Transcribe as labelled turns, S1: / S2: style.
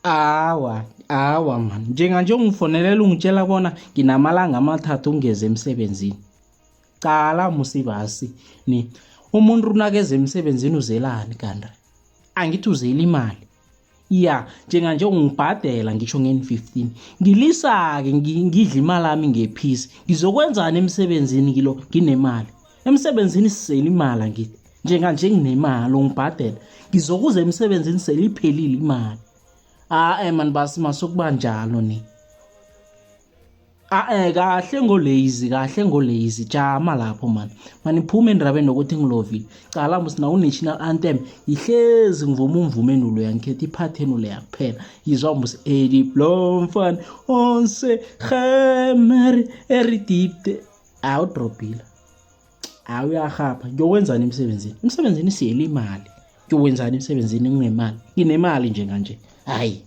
S1: Awa, awa man. Njenganje ungifonelela ungitshela bona nginamalanga amathathu ungeze emsebenzini. Qala musibasi ni umuntu nakeze emsebenzini uzelani kanti? Angithi uzela imali. Ya, njenganje ungibhadela ngisho ngen-15. Ngilisa-ke ngidla imali yami ngephisi. Ngizokwenzani emsebenzini kilo nginemali? Emsebenzini sisela imali angithi. Njenganje nginemali ungibhadela. Ngizokuza emsebenzini seliphelile imali. Ah, man basi masokuba njalo ni. Ah, kahle ngolazy, kahle ngolazy. Jama lapho man. Mani phume endabeni nokuthi ngilovile. Cala musi nawu national anthem ihlezi ngivuma umvumeni loya ngikhetha iphatheni leya kuphela. Yizwa musi Eddie Blomfan onse gemer eridipte. Awudrobhile. Hayi uyahapha. Ngiyokwenzani emsebenzini? Emsebenzini siyela imali. Ngiyokwenzani emsebenzini nginemali? Nginemali njenganje. Hayi.